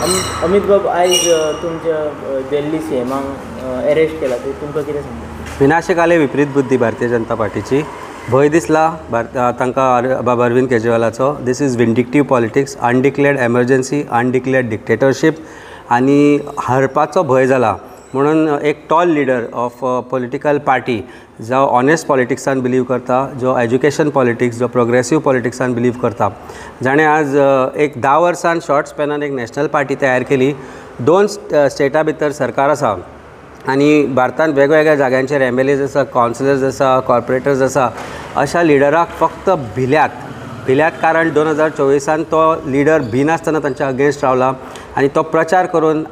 अमित बाब, आयज तुमच्या दिल्ली सीएमाक अरेस्ट केला, ते तुमकां कितें सांगता? विनाशकाले विपरीत बुद्धी भारतीय जनता पार्टीची. भंय दिसला तांकां बाबा Arvind केजरीवालाचो. This is vindictive politics, undeclared emergency, undeclared dictatorship आनी हरपाचो भंय जाला म्हणून एक tall leader of political party जो ऑनेस्ट पॉलिटिक्सान बिलीव करता, जो एज्युकेशन पॉलिटिक्स, जो प्रोग्रेसीव पॉलिटिक्सान बिलीव करता, जाणें आज एक 10 वर्सान शॉर्ट स्पॅनान एक नॅशनल पार्टी तयार केली. 2 स्टेटा भितर सरकार आसा आनी भारतांत वेगवेगळ्या जाग्यांचेर एम एल एज आसा, कावन्सिलर्स आसा, कॉर्पोरेटर्स आसा. अशा लिडराक फक्त भिल्यात, भिल्यात, कारण 2024आन तो लिडर भिनासतना तांच्या अगेन्स्ट रावला आनी तो प्रचार करून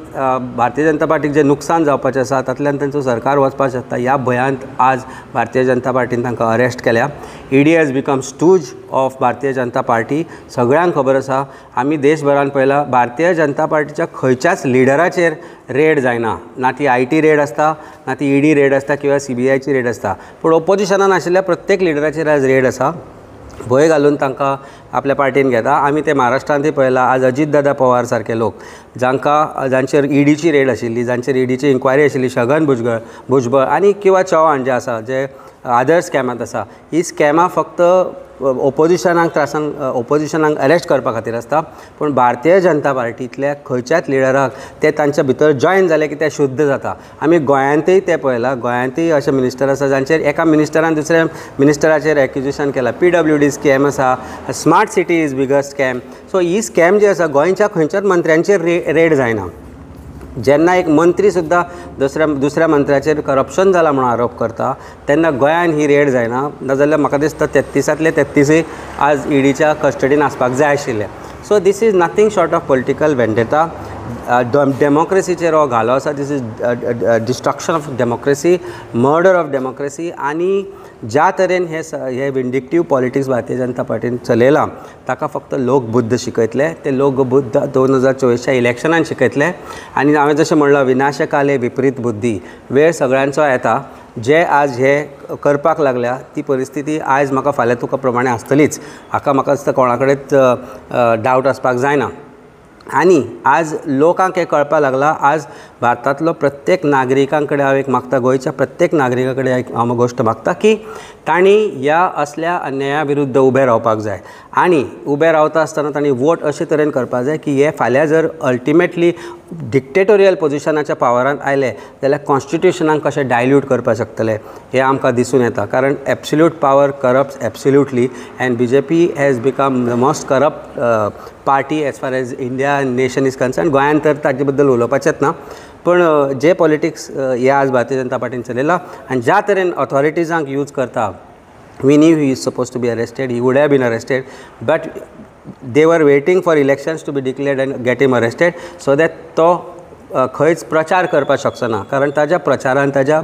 भारतीय जनता पार्टीक जें नुकसान जावपाचें आसा, तातूंतल्यान तांचो सरकार वचपाक शकता, ह्या भंयांत आज भारतीय जनता पार्टीन तांकां अरेस्ट केल्या. ED has become stooge of Bharatiya Janata Party. सगळ्यांक खबर आसा, आमी देशभरान पळयलां, भारतीय जनता पार्टीच्या खंयच्याच लिडराचेर रेड जायना. ना ती IT red आसता, ना ती ईडी रेड आसता किंवा सीबीआयची रेड आसता, पूण ओपोजिशनान आशिल्ल्या प्रत्येक लिडराचेर आज रेड आसा. भंय घालून तांकां आपल्या पार्टीन घेता. आमी ते महाराष्ट्रांतूय पळयलां. आज अजीत दादा पवार सारके लोक जांकां जांचेर ईडीची रेड आशिल्ली, जांचेर ईडीची इन्क्वायरी आशिल्ली, छगन भुजबळ आनी किंवा चव्हाण जे आसा, जे आदर स्कॅमांत आसा, ही स्कॅमां फक्त ओपोजिशनाक त्रासान, ओपोजिशनाक अरेस्ट करपा खातीर आसता, पूण भारतीय जनता पार्टींतल्या खंयच्याच लिडराक ते तांच्या भितर जॉयन जाले की ते शुद्ध जाता. आमी गोंयांतूय तें पळयलां. गोंयांतूय अशे मिनिस्टर आसा जांचेर एका मिनिस्टरान दुसऱ्या मिनिस्टराचेर एक्युजेशन केलां. पीडब्ल्यूडी स्कॅम आसा, smart city is biggest scam. So he scam जी आसा, गोंयच्या खंयच्याच मंत्र्यांचेर रेड जायना. जेन्ना एक मंत्री सुद्दां दुसऱ्या दुसऱ्या मंत्र्याचेर करप्शन जाला म्हणून आरोप करता, तेन्ना गोंयान ही रेड जायना. नाजाल्यार म्हाका दिसता 33तांतले 33य आज ईडीच्या कस्टडीन आसपाक जाय आशिल्ले. So this is nothing short of political vendetta. डेमोक्रेसीचेर हो घालो आसा. This is destruction of democracy, murder of democracy. आनी ज्या तरेन हे विंडिक्टीव पॉलिटिक्स भारतीय जनता पार्टीन चलयलां, ताका फक्त लोकबुद्द शिकयतले. ते लोकबुद्द 2024च्या इलेक्शनान शिकयतले. आनी हांवें जशें म्हणलां, विनाशकाले विपरीत बुद्धी. वेळ सगळ्यांचो येता. जे आज हे करपाक लागल्या ती परिस्थिती आयज म्हाका फाल्यां तुका प्रमाणे आसतलीच, हाका म्हाका दिसता कोणा कडेच डावट आसपाक जायना. आनी आज लोकांक हें कळपाक लागलां. आज भारतांतलो प्रत्येक नागरिकां कडेन हांव एक मागता, गोंयच्या प्रत्येक नागरिका कडेन एक हांव गोश्ट मागता की तांणी ह्या असल्या अन्याया विरुद्ध उबें रावपाक जाय आनी उबें रावता आसतना तांणी वोट अशे तरेन करपाक जाय की हे फाल्यां जर अल्टिमेटली डिक्टेटोरियल पोजिशनाच्या पावरान आयले जाल्यार कॉन्स्टिट्युशनाक कशें डायल्यूट करपाक शकतले हें आमकां दिसून येता, कारण absolute power corrupt absolutely and BJP has become the most corrupt party as far as India nation is concern. गोंयान तर ताजे बद्दल उलोवपाचेंच ना. पूण जे पॉलिटिक्स हे आज भारतीय जनता पार्टीन चलयलां आनी ज्या तरेन ऑथॉरिटीजांक यूज करता, we knew he is supposed to be arrested, he would have been arrested, but they were waiting for elections to be declared and get him arrested so that तो खंयच प्रचार करपाक शकचो ना, कारण ताज्या प्रचारान, ताज्या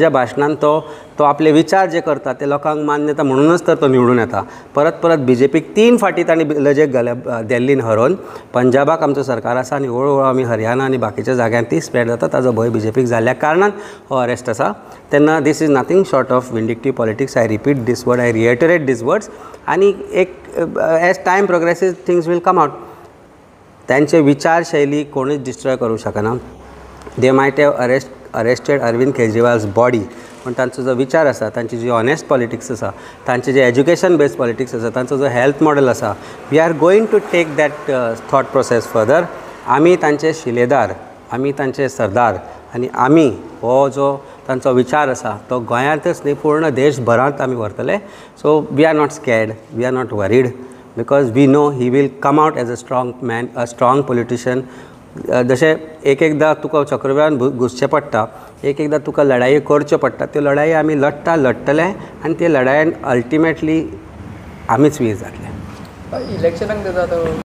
भाशणान तो तो आपले विचार जे करता ते लोकांक मान्य जाता, म्हणूनच तर तो निवडून येता परत परत. बीजेपीक तीन फावटी तांणी लजेक घाल्या दिल्लीन हरोवन. पंजाबाक आमचो सरकार आसा आनी हळू हळू आमी हरियाणा आनी बाकीच्या जाग्यार ती स्प्रेड जाता. ताजो भंय बीजेपीक जाल्ल्या कारणान हो अरेस्ट आसा. तेन्ना this is nothing short of vindictive politics. I repeat this word, I reiterate these words. आनी एक as time progresses, things will come out. त्यांचे विचारशैली कोणीच डिस्ट्रॉय करूं शकना. They might have arrested Arvind Kejriwal's body, पूण तांचो जो विचार आसा, तांची जी ऑनेस्ट पॉलिटिक्स आसा, तांचे जे एज्युकेशन बेस्ड पॉलिटिक्स आसा, तांचो जो हेल्थ मॉडल आसा, we are going to take that thought process further. आमी तांचे शिलेदार, आमी तांचे सरदार आनी आमी हो जो तांचो विचार आसा तो गोंयांतच न्ही, पूर्ण देशभरांत आमी व्हरतले. So we are not scared, we are not worried, because we know he will come out as a strong man, a strong politician. जशें एक एकदां तुका चक्रव्युहान घुसचें पडटा, एक एकदां तुका लढाई करच्यो पडटा, त्यो लढाई आमी लडटा, लडटले आनी ते लढायेन अल्टिमेटली आमीच वीर जातले. इलेक्शनाक आतां.